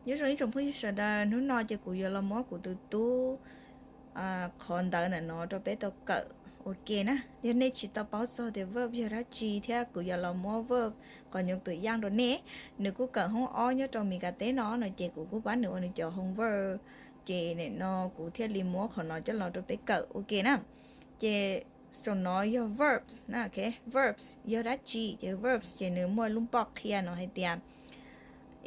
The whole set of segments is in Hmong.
Nyob zoo ib tsoom phooj ywg sawv daws, hnub no ces kuv yuav los muab kuv tus tub qhov ntawv ntawm no rau peb tau kawm ua ke na. Yog nej tsis tau paub txog tias verb yog dab tsi thiab kuv yuav los muab verb qhov nyuj tus yaj rau nej. Nws kuj kawm hoob ob nyob rau Mis Kas teb no no ces kuv kuj pab nws ua nws cov homework, ces nim no kuv thiaj li muab qhov no coj los rau peb kawm ua ke na. Ces saum no yog verbs na, verbs yog dab tsi, ces verbs ces nws muaj lub npoj qhia no hais tias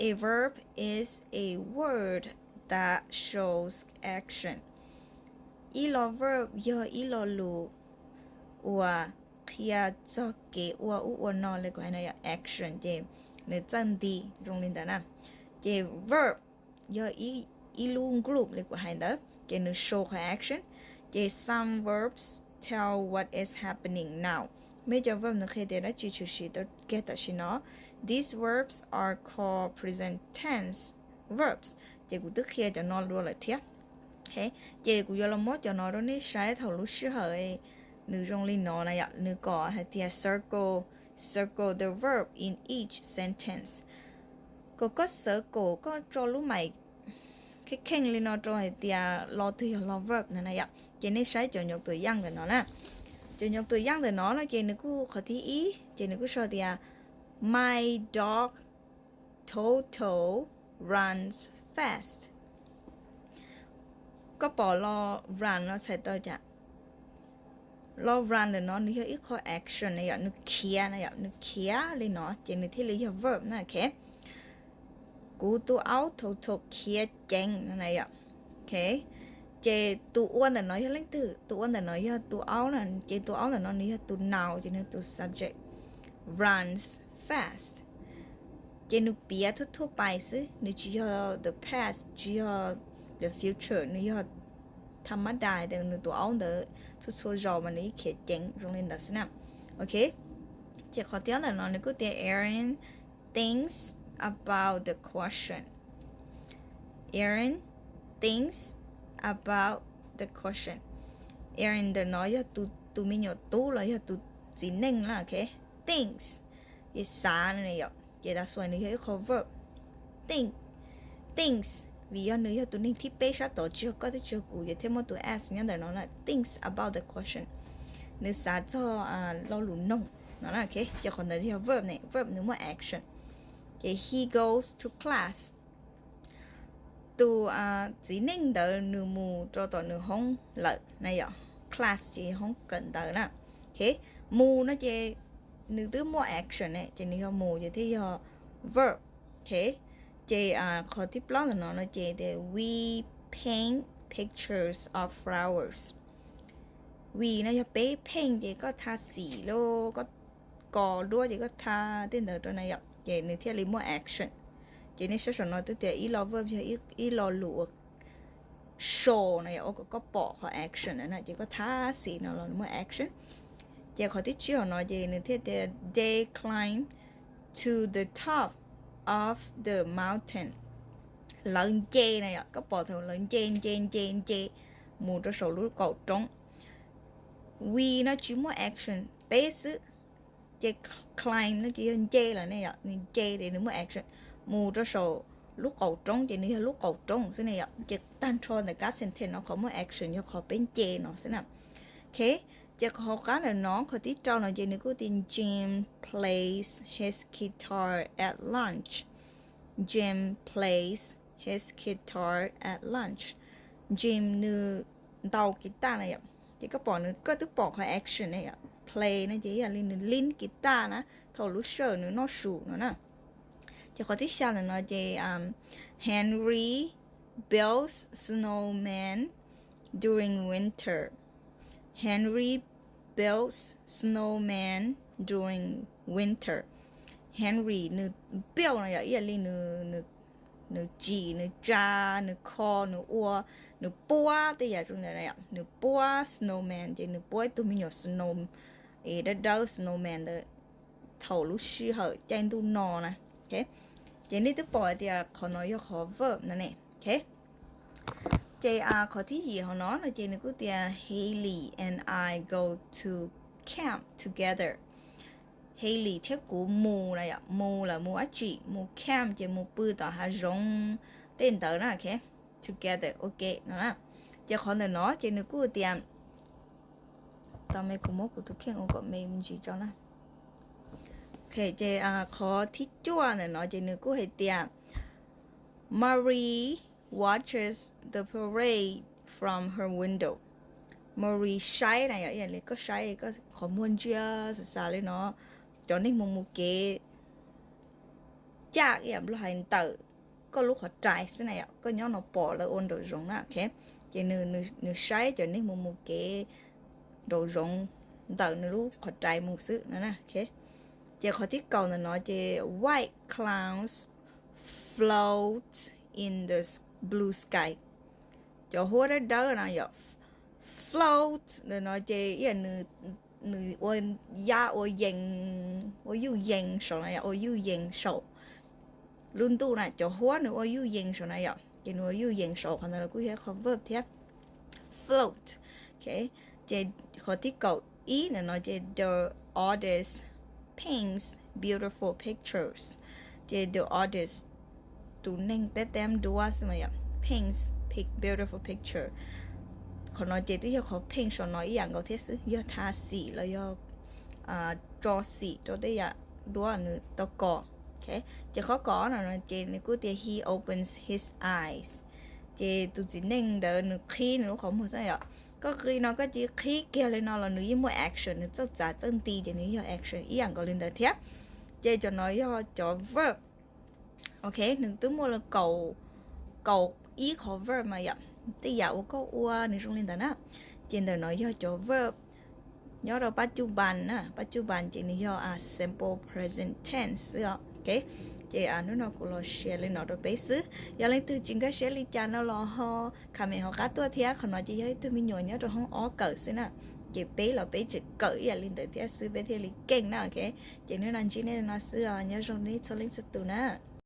a verb is a word that shows action. Ib lo verb yog ib lo lus uas qhia txog kev ua ub ua no li kuv hais no yom, action ces nws txawj nti zoo li ntawd na. Ces verb yog ib lub group li kuv hais ntawd ces nws show qhov action. Ces some verbs tell what is happening now. Muaj cov verb nws qhia tias dab tsi tshwm sim kiag tam sim no. These verbs are called present tense verbs. Ces kuv twb qhia cov no dua lawm thiab. Ces kuv yuav los muab cov no rau nej saib thaum lub sij hawm nws zoo li no na yom, nws kom hais tias circle, circle the verb in each sentence. Kom koj xav kom koj tso lub mais kheej kheej li no rau hais tias lo twg yog lo verb ntawd na yom. Ces nej saib cov nyuj tus yaj ntawm no na. Cov nyuj tus yaj ntawm no no ces nws kuj qhov thib ib ces nws kuj sau tias my dog Toto runs fast. Koj pom lo run no txhais tau cas? Lo run ntawm no nws yog ib qho action na yom, nws khiav na yom, nws khiav li no ces nws thiaj li yog verb na. Kuv tus aub Toto khiav ceev no na yom. Ces tus ua ntawm no yog leej twg? Tus ua ntawm no yog tus aub na, ces tus aub ntawm no nws yog tus noun ces nws yog tus subject. Runs fast. Ces nws piav thuaj thuaj pais xwb, nws tsis yog the past, tsis yog the future, nws yog tha mab dais tias nws tus aub ntawd txhua txhua zaus mas nws yeej khiav ceev zoo li ntawd xwb na. Ok, ces qhov thib ob ntawm no nws kuj tias Aaron thinks about the question. Aaron thinks about the question. Aaron ntawm no yog tus me nyuam tub los yog tus txiv neej na. Ok, thinks, ces xav no yom, ces tav xuas nws yog ib qho verb. Think, thinks, vim yog nws yog tus neeg thib peb sab tod, tsis yog koj thiab tsis yog kuv, ces thiaj muaj tus s nyob ntawm no na. Thinks about the question, nws xav txog lo lus noog no. Ces qhov ntawd yog verb ne, verb nws muaj action. Ces he goes to class. Tus txiv neej ntawd nws mus rau tom nws hoob lawm na yom. Class ces yog hoob kawm ntawv na. Mus no ces nws twb muaj action ne, ces nws yog mus ces thiaj yog verb. Ces qhov thib plaub ntawm no no ces tias we paint pictures of flowers. We no yog peb, paint ces koj tha xim los koj kos duab ces koj tha tej ntawd rau na yom, ces nws thiaj li muaj action. Ces nej saib saum no twb tias ib lo verb yog ib lo lus ua show no yom, ua kom koj pom qhov action na, ces koj tha xim no los nws muaj action. Ces qhov thib tsib hauv no ces nws thiaj tias they climb to the top of the mountain. Lawv nce na yom, koj pom thaum lawv nce nce nce nce mus rau saum lub qaum roob. We no tsis muaj action, peb xwb. Ces climb no ces yog nce lawm ne yom, nws nce ces nws muaj action. Mus rau saum lub qaum roob ces nws yog lub qaum roob xwb ne yom. Ces tag nrho ntawm kab sentence no qhov muaj action yog qhov peb nce no xwb na. Ok, ces qhov hauv qab ntawm no qhov thib rau no ces nws kuj tias Jim plays his guitar at lunch. Jim plays his guitar at lunch. Jim nws ntaus guitar na yom. Ces koj pom nws, koj twb pom qhov action na yom. Play no ces yog li nws lead guitar na, thaum lub sij hawm nws noj su no na. Ces qhov thib xya ntawm no ces Henry builds snowman during winter. Henry builds snowman during winter. Henry nws build no yog ib yam li nws tsim, nws tsa, nws kho, nws ua, nws puab tej yam zoo ntawd na yom. Nws puab snowman ces nws puab ib tug me nyuam snow, dawb dawb snowman ntawd thaum lub sij hawm caij ntuj no na. Ces nej twb pom hais tias qhov no yog qhov verb no ne. Ces qhov thib yim hauv no no ces nws kuj tias Haley and I go to camp together. Haley thiab kuv mus na yom, mus lawm mus dab tsi, mus camp ces mus pw tom hav zoov, tej ntawd na, ok, together, ua ke no na. Ces qhov ntawm no ces nws kuj tias, tos me kuv muab kuv tus kheej ua kom me me ntsis tso na. Ok, ces qhov thib cuaj ntawm no ces nws kuj hais tias Marie watches the parade from her window. Marie saib na yom, ib yam li koj saib koj qhov muag ntsia xav xav li no, cov neeg mus mus kev caj ib yam li hais ntawm koj lub qhov rais xwb na yom, koj nyob no pom lawv ua nraum zoov na, ok. Ces nws saib cov neeg mus mus kev nraum zoov ntawm nws lub qhov rais mus xwb no na, ok. Ces qhov thib kaum ntawm no ces white clouds float in the blue sky. Cov huab dawb dawb no yom, float ntawm no ces ib yam nws ua yaj ua yees, ua yuj yees saum no yom, ua yuj yees saum lub ntuj na, cov huab nws ua yuj yees saum na yom, ces nws ua yuj yees saum, qhov ntawd los kuj yog qhov verb thiab, float. Ok, ces qhov thib kaum ib ntawm no ces the artist paints beautiful pictures. Ces the artist, tus neeg tab tom duab xwb mas yom, paints pic- beautiful picture. Qhov no ces twb yog qhov paint saum no ib yam nkaus thiab xwb, yog tha xim los yog tso xim rau tej yam duab nws tau kos. Ces qhov kaum ob no ces nws kuj tias he opens his eyes. Ces tus txiv neej ntawd nws qhib nws lub qhov muag xwb yom. Koj qi no koj cia li qhib kiag li no los nws yeej muaj action, nws txawj txav txawj nti ces nws yog action ib yam nkaus li ntawd thiab. Ces cov no yog cov verb. Ok, nws twb muaj li kaum ib qhov verb mas yom, tej yam uas koj ua nws zoo li ntawd na. Ces ntawm no yog cov verb nyob rau pab cuj pas na, pab cuj pas ces nws yog simple present tense xwb os. Ok, ces hnub no kuv los share li no rau peb xwb. Yog leej twg tsis nkag siab li cas no los ho comment hauv qab tuaj thiab. Qhov no ces yog ib tug me nyuam nyob rau hoob ob kawm xwb na, ces peb los peb tseem kawm ib yam li ntawd thiab xwb peb thiaj li keej na, ok. Ces hnub no ntsib nej no xwb os, nyob zoo nej txhua leej txhua tus na.